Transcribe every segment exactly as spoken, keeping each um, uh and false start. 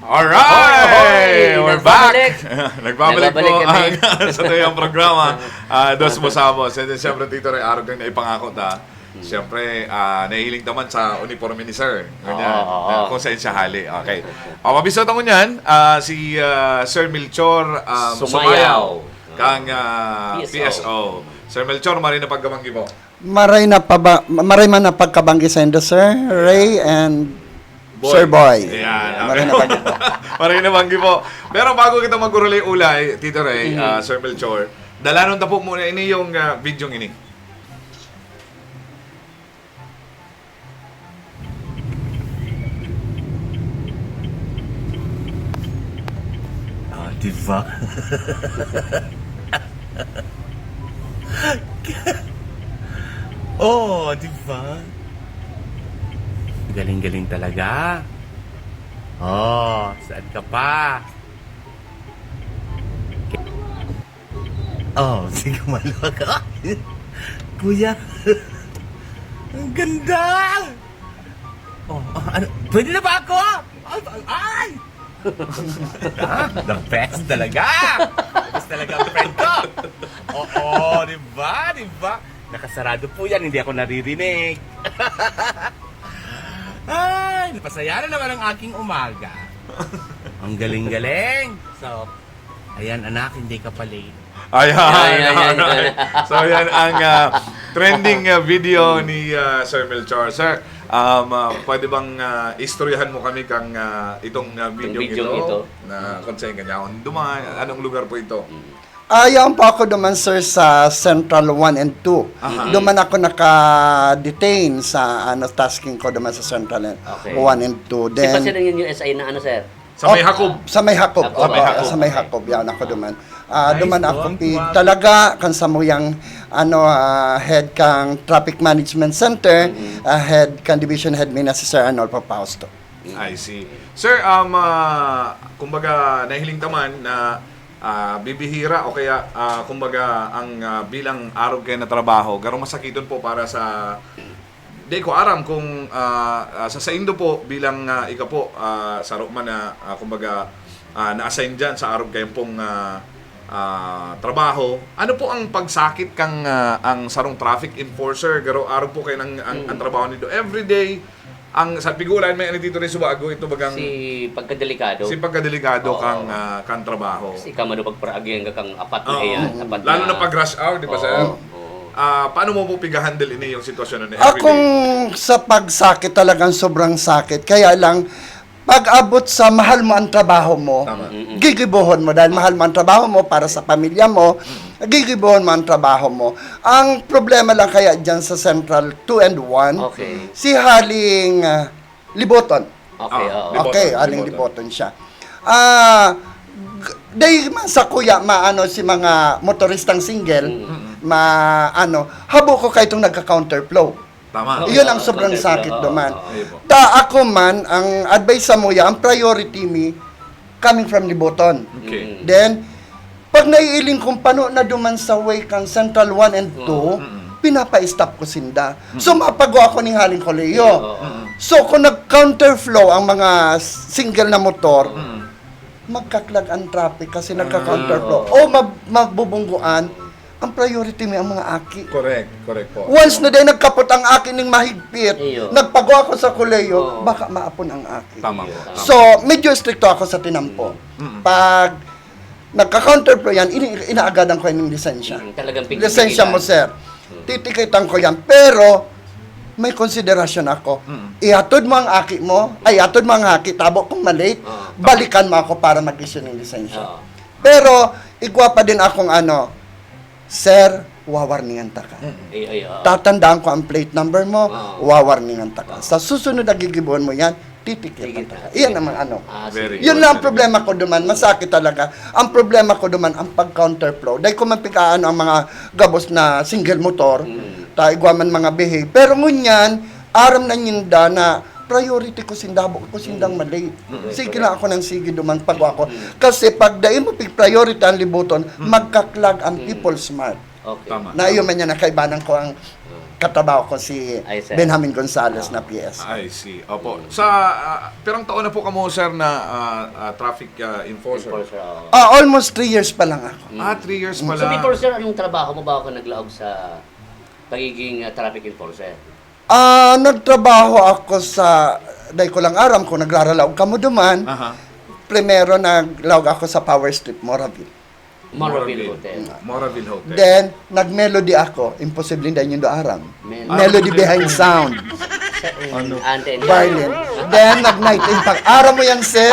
Alright! Oy! We're back! Nagbabalik! Nagbabalik Nagbabalik po kami. Ang sa tuyang programa. Ah, Dos Busabos. And then, siyempre, Tito Ray, arog kang naipangako ta. Siyempre, ah, nahiling ta man sa uniforme ni Sir. Ganyan. Oo, oo. Ah, kung saan siya hali. Okay. O, mabisota ko niyan, ah, si ah, Sir Melchor um, Sumayaw. Sumayaw. Kang ah, P S O. P S O. Sir Melchor, maray na pagkabanggi po. Maray na paba, maray man na pagkabanggi saindo, Sir Ray and Sir Boy. Ayan. Maray na pagkabanggi. Maray na banggi po. Pero bago kita magurulay-ulay, Tito Ray, ah, Sir Melchor, dalanon ta po muna ini yung ah, video ini. Ah, di ba? Oh, di ba? Galing-galing talaga. Oh, saan ka pa? Oh, sige, malo ka. Kuya. Ang ganda! Oh, ah, ano? Pwede na ba ako? Ay! Ay! Ah, the best talaga! The best talaga ang friend ko! Oo, di ba? Di ba? Nakasarado po yan, hindi ako naririnig. Ay, napasaya na naman ang aking umaga. Ang galing-galing. So, ayan anak, hindi ka pa late. Ayan. Ayan, ayan, ayan. So, yan ang ah, trending ah, video ni ah, Sir Melchor. Sir, um, ah, pwede bang ah, istoryahan mo kami kang ah, itong ah, video, Itong video ito? ito. Na kung saan kanya akong dumaan, anong lugar po ito? Ah, yaon po ako duman, sir, sa Central one and two. Aha. Duman ako naka-detain sa ano, tasking ko duman sa Central Okay. one and two. Saan ba Then, sila yung U S I na ano, sir? Sa may Oh, Hakob. Sa may Hakob. Hakob. Opo, May Hakob. Sa may Hakob. Yaon ako duman. Ah, Nice duman one, ako, pi, Juan. Talaga, kan samuyang ano, ah, head kang Traffic Management Center, ah, head kang Division Head mi na si Sir Arnolfo Fausto. I see. Sir, um, ah, kumbaga, nahiling ta man na ah, bibihira o kaya, ah, kumbaga, ang ah, bilang arog kayo na trabaho, garo masakiton po para sa, di ko aram kung ah, ah, sa saindo po bilang ah, ika po, ah, saro man na, ah, kumbaga, ah, na-assign dyan sa arog kayo pong ah, ah, trabaho. Ano po ang pagsakit kang ah, ang sarong traffic enforcer? Garo arog po kayo ng ang, ang trabaho nindo. Everyday, ang sa pigulan may ano dito rin subago ito bagang Si pagkadelikado. Si pagkadelikado Oo. kang ah, kang trabaho. Kasi ikaw, mano, pagparaagi ang kang apat na Oo. iyan. Apat Lalo na, na pag rush hour, di ba, sir? Oo. Ah, paano mo po pigahandle ini yung sitwasyon na Akong sa pagsakit, talagang sobrang sakit. Kaya lang, pag abot sa mahal mo ang trabaho mo, Tama. gigibohon mo dahil mahal mo ang trabaho mo para sa pamilya mo, gigibohon mo ang trabaho mo. Ang problema lang kaya dyan sa Central two and one, Okay. si Haling ah, Liboton. Okay, Ah, oo. Liboton, Okay, Haling Liboton. Liboton siya. Ah, g- dahil man sa kuya, maano si mga motoristang single, Mm. ma, ano, habo ko kay itong nagka-counterflow. Tama. Oo. Iyon ang sobrang Counterflow, sakit oo, duman. oo. Ayun po. Ta ako man, ang advice sa muya, ang priority mi, coming from Liboton. Okay. Mm. Then, pag naiiling kong pano na duman sa way kang Central one and two, Mm. pinapa-stop ko sinda. So, mapago ako ning Haling Kolehiyo. Oo. Mm. So, kung nag-counterflow ang mga single na motor, Mm. magkaklag ang traffic kasi nagka-counterflow. Ah, oo. O mab- magbubungguan, ang priority mi ang mga aki. Correct, correct po. Once na din nagkapot ang aki ning mahigpit, Iyo. nagpago ako sa kolehiyo, Oo. baka maapon ang aki. Tama po. Iyo. Tama. So, medyo estrikto ako sa tinampo. Mm. Pag nagka-counterflow yan, ini inaagadan ko yung lisensya. Mm, talagang Lisensya mo, pigpigilan. Sir. Titikitan ko yan. Pero, may konsiderasyon ako. Mm. Ihatod mo ang aki mo, ay, ihatod mo ang aki, tabo kung malate, Ah. balikan mo ako para mag-issue ng lisensya. Oo. Pero, igwa pa din akong ano, "Sir, wawarningan ta ka." Ay, ay, oo. Tatandaan ko ang plate number mo, Ah. wawarningan ta ka. Sa susunod na gigibuhan mo yan, titikitan ta ka. Iyan naman ano. Ah, Very sige. Yun lang ang problema ko duman. Masakit talaga. Ang problema ko duman, ang pag-counterflow. Dahil ko man pig-aano ang mga gabos na single motor, ta igwa man mga behave. Pero ngunyan, aram na ninda na priority ko sinda, habo ko sindang malate. Sige lang ako ng sige duman pag ako. Kasi pag dai mo pig-priority ang Liboton, magkaklag ang People Smart. Okay. Tama. Na iyo man yan, nakaibanan ko ang katrabaho ko si Ay, sir. Benjamin Gonzalez na Oo. P S. I see. Opo. Sa, ah, pirang taon na po kamo, sir, na ah, ah, traffic ah, enforcer? Enforcer, oo. Ah, almost three years pa lang ako. Mm. Ah, three years pa So lang. before, sir, anong trabaho mo bago ka naglaog sa pagiging ah, traffic enforcer? Ah, nagtrabaho ako sa, dai ko lang aram kung nagraralaog kamo duman. Aha. Primero, naglaog ako sa Power Strip, Moraville. Moraville Hotel. Moraville Hotel. Then, nag-melody ako. Imposible hindi nindo aram. Mel- Melody Ah, behind sound. Ano? Ante, ante. Violin. Then, nag-night in pag. Aram mo yan, sir?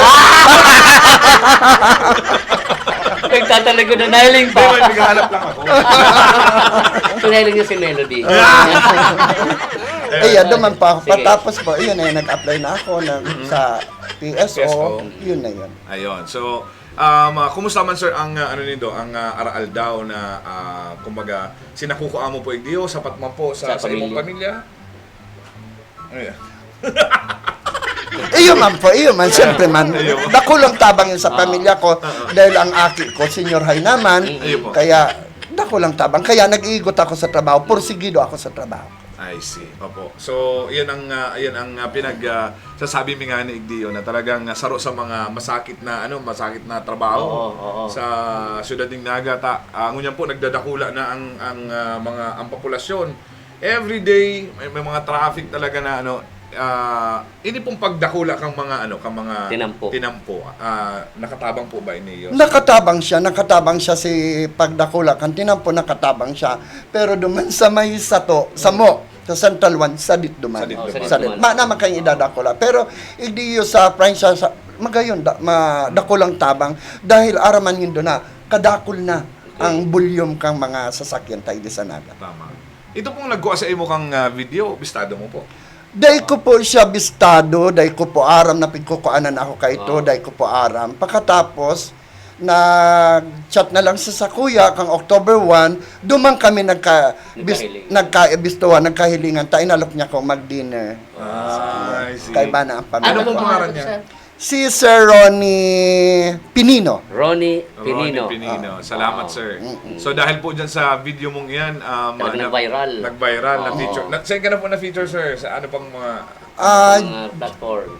Nagtatalaga na nailing Di pa. ba, naghahanap lang ako. Pinailing niya si Melody. Eh, yan naman pa. Sige. Patapos po, yun eh, nag-apply na ako ng, sa P S O. P S O. Yun na yun. Ayun. So, um, ah, kumusta man, sir, ang ah, ano nindo, ang ah, araal daw na ah, kumbaga, sinakukua mo po igdiyo, sapat man po sa, Sa sa imong pamilya. Pamilya? Ano yan? Iyo man po, iyo man, siyempre man. Iyo. Dakulang tabang yun sa Ah. Pamilya ko Ah. dahil ang aki ko, senior high naman. Mm. Iyo po. Kaya, dakulang tabang. Kaya nag-iigot ako sa trabaho, porsigido ako sa trabaho. I see. Opo. So, yan ang ah, yan ang ah, pinag ah, sasabi mi nga ni Igdiyo na talagang ah, saro sa mga masakit na ano, masakit na trabaho Oo, oo. sa siyudad ng Naga. Ta, ah, ngunyan po nagdadakula na ang ang ah, mga ang populasyon. Every day may, may mga traffic talaga na ano, ah, ini pong pagdakula kang mga ano, kang mga Tinampo. tinampo. Ah, nakatabang po ba ini? Nakatabang siya, nakatabang siya si pagdakula kan tinampo, nakatabang siya. Pero duman sa may sato, samo, sa Central One, sadit duman. Sadit Oh, duman. sadit Sadit. duman. Ma naman kayong idadakula. Pero igdiyo sa Pransya, sa, magayon, da, ma, dakulang tabang. Dahil araman nindo na, kadakul na ang volume kang mga sasakyan tayo di sa Naga. Tama. Ito pong nagkuha sa imo kang ah, video, bistado mo po. Dai ko po siya bistado, dai ko po aram na pigkukuanan ako kaito, Oo. Dai ko po aram. Pakatapos, nag-chat na lang sa sakuya kang October one, duman kami nagka, bis, Nagkahiling. nagkaibistuhan, nagkahilingan, ta inalok niya akong mag-dinner. Ah, I see. Kaiba na ang pamilya. Ano pong Ano pangaran po, niya? sir? Si Sir Ronnie Pinino. Ronnie Ronnie Pinino. Pinino. Salamat, Wow. sir. Mm-mm. So, dahil po dyan sa video mong iyan, um, Talagang na- nag-viral. Nag-viral, Oo. na-feature. Na, saan ka na po na-feature, sir? Sa ano pang mga... Ah, Mga platforms.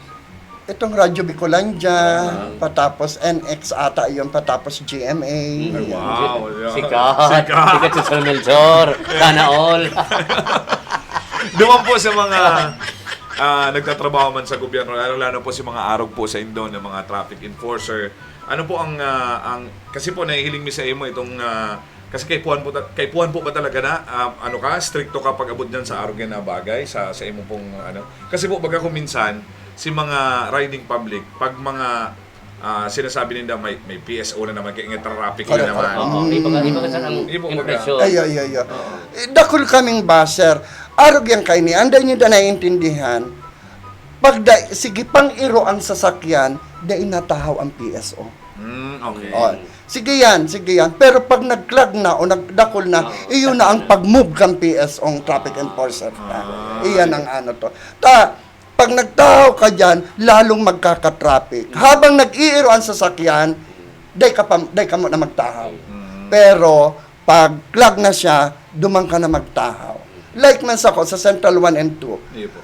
itong Radyo Bicolandia, Ah. patapos N X ata yun, patapos G M A. Mm. Yan. Wow, yeah. Sikat. Sikat. Sikat si Sir Melchor. Sana all. Doon po sa mga ah, nagtatrabaho man sa gobyerno, lalo-lalo po si mga arog po sa indo na mga traffic enforcer. Ano po ang, ah, ang kasi po nahihiling mi sa imo itong ah, kasi kaipuhan po, ta- kaipuhan po ba talaga na ah, ano ka, stricto ka pag abot diyan sa arog na bagay sa sa imo pong ano. Kasi po baga kung minsan si mga riding public pag mga ah, sinasabi ninda may may P S O na naman kaya nga traffic na Correct, naman. correct. Oo, iba ka, iba ka sa ang Iba ka. impresyon. Ay, ay, ay, ay. Oo. Eh, dakul kaming baser. Arog yan kaini. Anday niyo na naiintindihan. Pag da, sige pang iro ang sasakyan, dai natahaw ang P S O. Mm, okay. Oh. Sige yan, sige yan. Pero pag nagklag na o nagdakol na, Oo, iyo na ang pag-move kang P S O, ang traffic enforcer. Ah. Iyan ang ano to. Ta, pag nagtahaw ka dyan, lalong magkakatraffic. Habang nag-iiro ang sasakyan, day ka, pa, day ka mo na magtahaw. Mm. Pero pag clog na siya, duman ka na magtahaw. Like man sa ko, sa Central one and two, Iyo po.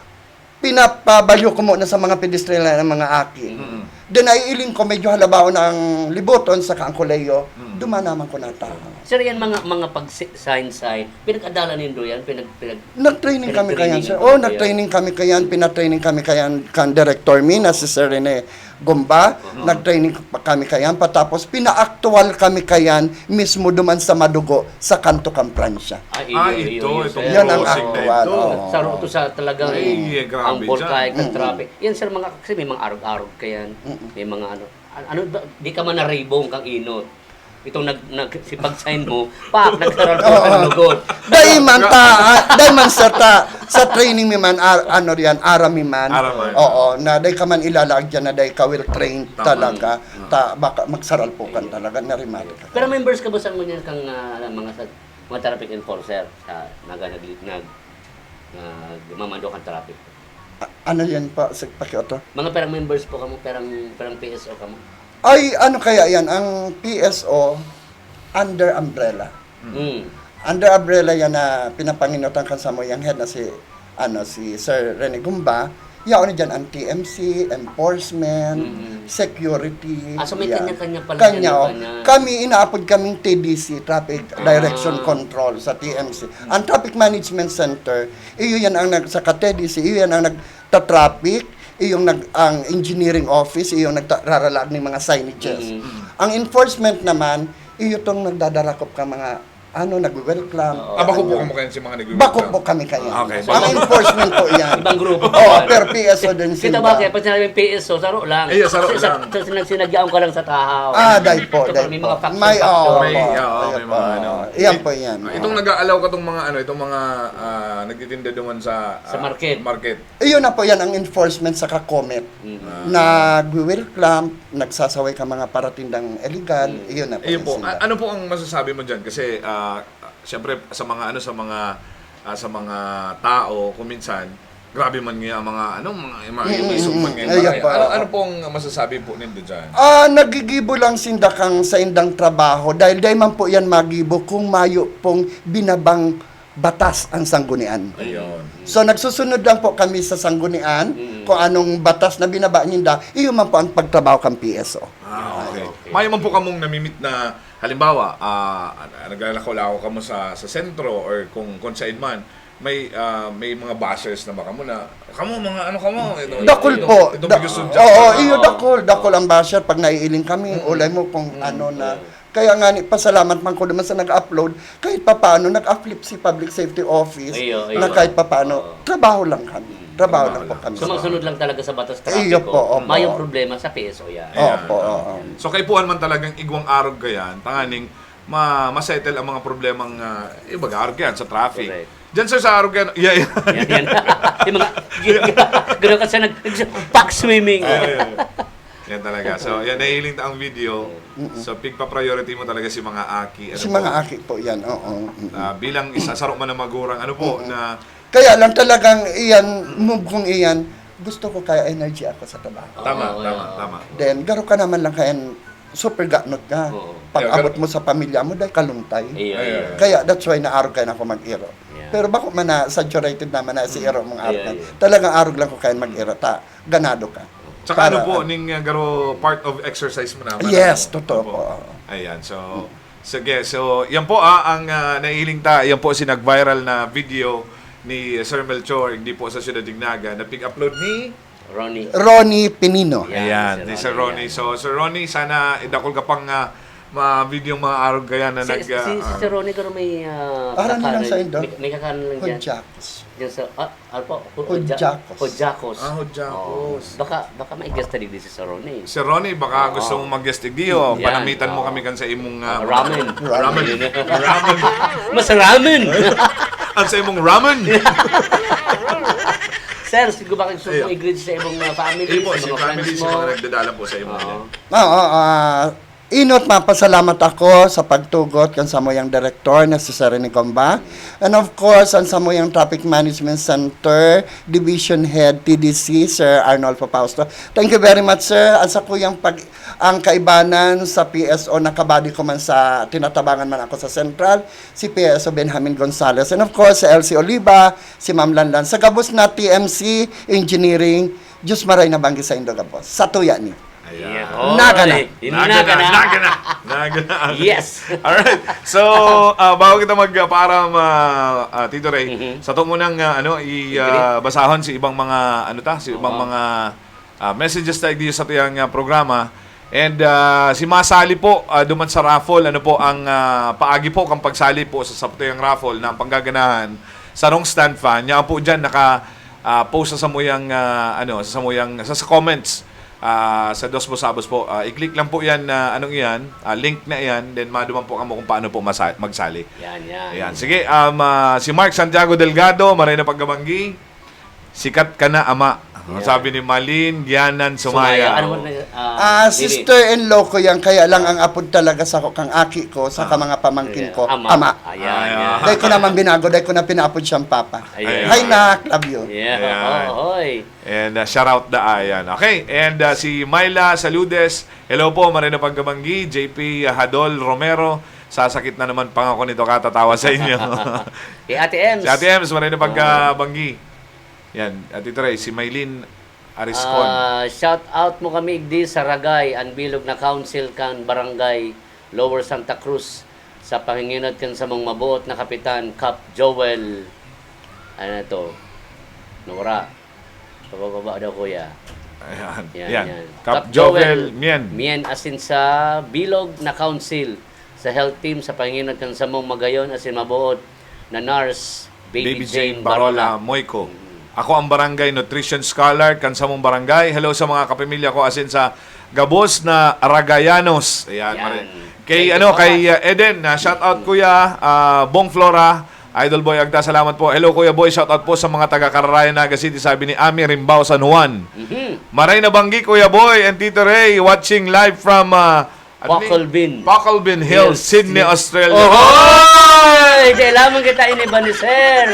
pinapabalyo ko muna sa mga pedestrian ng mga aki. Mm. Then naiiling ko, medyo halabaon ang libuton sa kaangkuleyo, Mm. duman naman ko natahaw. Sir, yan mga mga pag-sign-sign, pinag-adalan nindo yan, pinag pinag Nag-training kami Pinag-training kayan, sir. niyo Oh, ba nag-training yan? kami kayan, pinatraining kami kayan kan director mi na si Sir Rene Gumba. Nag-training pa kami kayan, patapos pina-actual kami kayan mismo duman sa madugo sa kanto kan Pransya. Ah, Ah, ito, iyo, itong sir. Yan ang crossing na actual, ito. oo. Sa ruto sa talagang Ay, grabe ang bulkay dyan. kag Mm. traffic. Yan, sir, mga kasi may mga arog-arog kayan. Mm. May mga ano, an- ano ba, di ka man naribong kang inot. Itong nag, nag si pag-sign mo, pak, nagsaral po Oo. ka lugod. Dai man ta, ah, dai man sa ta, sa training mi man, ar, ano riyan, aram mi man. Aram man. Oo, na dai ka man ilalaag dyan na dai ka well trained Tama. talaga. Ta, baka magsaral po kan talaga, narimado ka. Pero members ka ba sa mga kang ah, mga sa mga traffic enforcer sa naga nag nag nagmamando kang traffic? A- ano yan pa, sa pakiuto? Mga perang members po kamo, perang perang P S O kamo? Ay, ano kaya yan? Ang P S O, under umbrella. Mm. under umbrella yan na pinapanginutan kan samuyang head na si, ano, si Sir Rene Gumba. Yaon na dyan ang T M C, enforcement, Mm. security. Ah, so may yan. Kanya-kanya pala Kanya, yan, oh. Kanya. Kami, inaapod kaming T D C, Traffic Ah. Direction Control sa T M C. Ang Traffic Management Center, iyo yan ang nag-, sa ka-T D C, iyo yan ang nagta-traffic, iyong nag-, ang engineering office, iyong nagta-, raralaag ng mga signages. Mm. Ang enforcement naman, iyo tong nagdadarakop ka mga, ano, nagwe-welcome. Oo. Ah, bako po kamo kayan si mga nagwe-welcome? Bako po kami kayan. Ah, okay. Ang enforcement po yan. Ibang grupo. Oo, pero P S O din sila. Kita ba kaya pag sinabing P S O, saro lang? Ay, saro lang. Sa, sa, sa, sinagyaon ka lang sa tahaw. Ah, dai po, Ito, dai may po. Mga faction, May, faction. oo, May, po. oo, Ayun may po. mga ano. Iyan po yan. Ah, itong Oo. nag-aalaw ka tong mga ano, itong mga, ah, nagtitinda duman sa, Sa ah, market. market. Iyon na po yan ang enforcement sa ka-comet. Mm. Ah. Nagwi-welcome, nagsasaway ka mga paratindang illegal, Mm. iyon na po Ayun yan po. sila. A-, ano po ang masasabi mo dyan? Kasi, ah, siyempre, sa mga ano, sa mga, ah, sa mga tao, kung minsan, grabe man nga ang mga, ano, mga, mga Mm, isog man mm, nga mm. yung Ayun bagay. po. Ano, ano pong masasabi po nindo dyan? Ah, nagigibo lang sinda kang saindang trabaho dahil dai man po yan magibo kung mayo pong binabang batas ang sanggunian. Ayun. So, nagsusunod lang po kami sa sanggunian, Mm. kung anong batas na binaba ninda, iyo man po ang pagtrabaho kan P S O. Ah, okay. Okay. Mayo man po kamong namimit na, halimbawa, ah, naglalakaw-lakaw kamo sa, sa sentro or kung, kung saan man, may, ah, may mga bashers na ba kamo na, "Kamo, mga ano kamo?" Ito, Dakul ito, po. ito, Da-, gusto dyan, oo, ah, iyo, oo. dakul. Dakul ang basher pag naiiling kami. Mm. Ulay mo kung Mm, ano na. oo. Kaya nga ni, pasalamat man ko naman sa nag-upload, kahit papaano nag-uplift si Public Safety Office Iyo, iyo. na kahit papaano, Oo. trabaho lang kami. Mm. Trabaho Trabaho lang po lang. kami. So, magsunod lang talaga sa batas Iyo trapiko. po, opo. Mayong problema sa P S O yan. Opo, Ayan. oo. So, kaipuhan man talagang igwang arog kayan, tanganing ma-, ma-settle ang mga problemang, ah, eh, mag-arog yan sa traffic. Correct. Diyan, sir, sa arog yan. Yeah, yeah. Yan, yan. Yung mga, ganun ka siya nag-, nag-, back swimming. Ay, ay, ay. Yan talaga. So, yan, nahihiling ta ang video. Mm-mm. So, pigpa-priority mo talaga si mga aki. Ano Si po? mga aki po yan, oo. Mm-mm. Ah, bilang isa, saro man na magurang, ano po, Mm-mm. na Kaya lang talagang iyan, move kong iyan, gusto ko kaya energy ako sa trabaho. Tama, Oo, tama, oo. tama. Then, garo ka naman lang kaya super ganot ka. Oo. Pag Pero, abot pero mo sa pamilya mo, dahil kalungtay. Iyo, Ay, iyo. ay, ay. Kaya that's why naarog kaya na ako mag-iro. Yeah. Pero bako man na saturated naman na si Mm. iro mong Ay, arog na. ay, ay. Talagang arog lang ko kaya mag-iro ta. Ganado ka. Tsaka ano Para po, ano. ning, uh, garo part of exercise mo naman, Yes, ano? totoo Opo. po. Ayan, so, Mm. sige, so, yan po, ah, ang, ah, naihiling ta, yan po si nag-viral na video ni Sir Melchor, hindi po sa Siyudad Dignaga, na pig-upload ni Ronnie. Ronnie Pinino. Yan, Ayan, si ni Sir Ronnie. Ronnie. Yan. So, Sir Ronnie, sana idakol ka pang, ah, ma-video mga arog kaya na Si, nag, si, ah, si ah, Sir Ronnie, pero may, ah, Araw na lang kakanan, sa indo. may, may kakanan lang dyan. Hojak. Diyan sa, ah, ano po? Ho-, Hodja-, Hojakos. Hodjakos. Ah, Hodjakos. Oo. Baka, baka ma-guest ta digdi si Sir Ronnie. Sir Ronnie, baka Oo. gusto mong mag-guest digdi, o Yan, panamitan mo oo. kami kan sa imong, ah, Ah, ramen. ramen. Ramen. Ramen. Mas ramen! Ang sa imong ramen. Sir, siguro baka gusto Ayun. mo i-greet sa imong, ah, family, Ayun po, sa si mga family, friends sa mo. mga nagdadala po sa imo. Oo. Yan. Oo, ah, Inot, mapasalamat ako sa pagtugot kan samuyang direktor na si Sir Rene Gomba. And of course, ang samuyang Traffic Management Center, Division Head, T D C, Sir Arnolfo Fausto. Thank you very much, sir. Ang sakuyang pag-, ang kaibanan sa P S O, nakabadi ko man sa, tinatabangan man ako sa Central, si P S O Benjamin Gonzales. And of course, si L C Oliva, si Ma'am Lanlan. Sa gabos na T M C, Engineering, Diyos maray na banggi sa indo gabos. Sa tuya ni. Ayan. Yeah. Naga na. Oy, Naga na, naga na. naga na, naga na. Yes. Alright. So, ah, bago kita magpaaram, ah, ah, Tito Ray, Mhm. sa to munang, ah, ano, i, Agree. ah, basahon si ibang mga, ano ta, si ibang Oo. mga, ah, messages tayo dito sa tuyang, ah, programa. And, ah, si masali po, ah, duman sa raffle, ano po ang, ah, paagi po kang pagsali po sa, sa tuyang raffle na ang panggaganahan, sarong stand fan. Yan po dyan, naka, ah, post sa samuyang, ah, ano, sa samuyang, sa, sa comments, ah, sa Dos Busabos po. Ah, i-click lang po yan, ah, anong iyan, ah, link na iyan, then maduman po kamo kung paano po masa-, magsali. Yan, yan, Ayan. yan. Sige, um, ah, si Mark Santiago Delgado, maray na pagkabanggi, "Sikat ka na, ama." Ang Yan. sabi ni Malin Gianan Sumaya. Sumaya. Ano mo na, ah, Ah, Diri? sister-in-law ko yan, kaya lang ang apod talaga sa ko, kang aki ko, sa Ah. ka mga pamangkin Yeah. ko, Ama. ama. Ayan, Ayan. yan. Dahil ko naman binago, dahil ko na pinaapod siyang papa. Ayan. Hi, Nak. Love you. Yeah. Ayan. Oo, hoy. And, uh, shout out da, ayan. Okay, and, uh, si Myla Saludes, "Hello po, maray na pagkabanggi, J P Hadol Romero, Sasakit na naman pangako nito, katatawa sa inyo. Kay Ate Ems. Si Ate Ems, maray na pagkabanggi. Yan, Ate Trey, si Maylin Ariscon. Ah, shout out mo kami igdi sa Ragay, an bilog na council kan Barangay Lower Santa Cruz, sa panginginot kan samong mabuot na kapitan, Kap Joel. Ano to? Nora. Pababa daw, kuya. Ayan. Yan, Yan. yan. Kap Joel Mien. Mien asin sa bilog na council, sa health team, sa panginot kan samong magayon asin mabuot na nurse, Baby, Baby Jane, Jane Barola Barola. Moico. Ako ang barangay nutrition scholar kan samong barangay. Hello sa mga kapamilya ko asin sa gabos na Ragayanos. Ayan, Yan. mare- Kay Thank you ano, so kay much. uh, Eden, na shout out Kuya ah, Bong Flora, Idol Boy Agda, salamat po. Hello Kuya Boy, shout out po sa mga taga Cararayan, Naga City, sabi ni Ami Rimbao San Juan. Mhm. Maray na banggi Kuya Boy and Tito Ray, watching live from uh, ano ni? Pocolbin. Pocolbin Hills, Hills, Sydney, Hills. Australia. Ohoy! Di lamang kita ini ba ni Sir?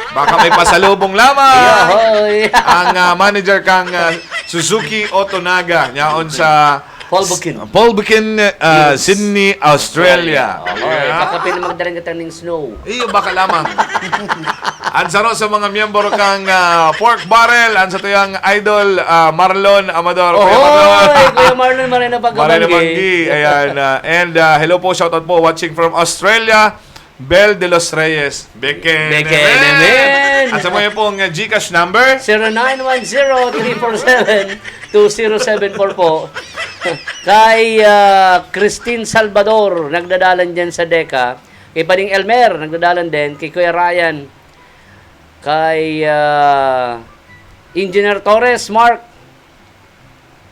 Baka may pasalubong lamang. Ohoy! Ang ah, manager kang ah, Suzuki Auto Naga, yaon sa Polbukin. Polbukin, ah, Hills. Sydney, Australia. Ohoy, Yeah. baka pwede magdala kita ning snow. Iyo, baka lamang. Ang saro sa mga miyembro kang ah, Pork Barrel, ang sa tuyang idol, ah, Marlon Amador. Kuya Ohoy! Marlon. Kuya Marlon, maray na pagkabanggi. Maray na banggi. Ayan. ah, and ah, hello po, shoutout po, watching from Australia, Bel de los Reyes. Beke, Beke, nemen. nemen. At sa mga pong ah, Gcash number? Zero nine one zero three four seven two zero seven four po. Kay ah, Christine Salvador, nagdadalan dyan sa DECA. Kay Pading Elmer, nagdadalan din. Kay Kuya Ryan. Kay ah, Engineer Torres, Mark.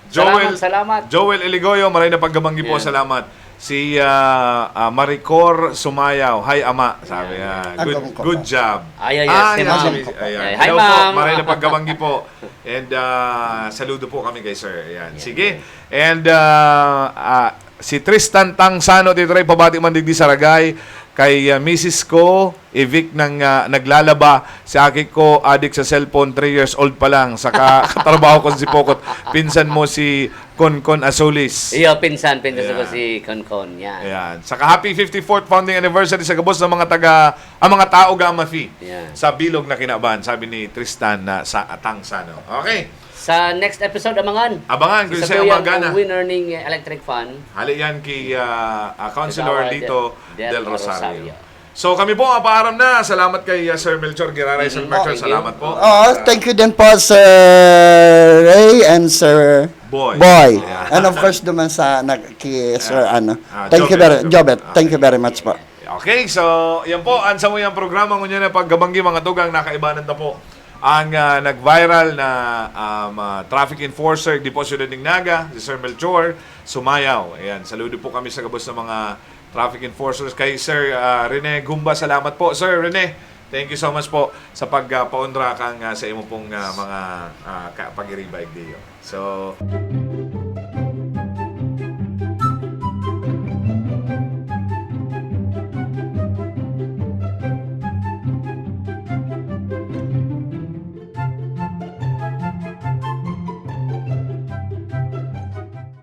Joel, Salamat, salamat. Joel Eligoyo, maray na pagkabanggi po, Yan. Salamat. Si ah, ah, Maricor Sumayaw, "Hi, Ama," sabi Yan. yan. Ang Good, gamon ko good pa. job. Ay, ay, Ah, yes, yan, ma'am. sabi- ayan. Ay, hi, Hello ma'am. Po, maray na pagkabanggi po. And ah, saludo po kami kay Sir. Ayan. Yan. Sige. And ah, ah, si Tristan Tangsano, Tito Ray, pabati man digdi sa Ragay. Kay ah, misis ko, Evic, nang ah, naglalaba. Si aki ko, adik sa cellphone, three years old pa lang. Saka katrabaho ko si Pokot. Pinsan mo si Konkon Azulis. Iyo, pinsan, pinsan ko Ayan. si Konkon. Yan. Ayan. Saka happy fifty-fourth founding anniversary sa gabos ng mga taga, ang mga tao ga Amafi Ayan. sa bilog na kinaban, sabi ni Tristan na sa Tangsano. Okay. Sa next episode, abangan. Abangan kung Isa sa'yo po yan magana. Ang winner ning electric fan. Hali yan kay ah, ah, Councilor Kagawa Lito Del Del Rosario. Rosario. So kami po, mapaaram na. Salamat kay ah, Sir Melchor Giraray. Sir Mm, Melchor, okay. Salamat po. Oh, thank you din po, Sir Ray and Sir Boy. Boy. Yeah. And of course, naman sa nag, kay Sir ano. Ah, Thank you Jobet. very, Jobet. Thank you very much po. Okay, so yan po, ang samuyang programa ngunyan na pagkabanggi, mga tugang, nakaibanan na po ang ah, nag-viral na um, ah, traffic enforcer di po Siyudad ning Naga, si Sir Melchor Sumayaw. Ayan, saludo po kami sa gabos ng mga traffic enforcers. Kay Sir ah, Rene Gumba, salamat po. Sir Rene, thank you so much po sa pagpaunra kang ah, sa imo pong ah, mga ah, ka- pag-iriba, igdiyo. So,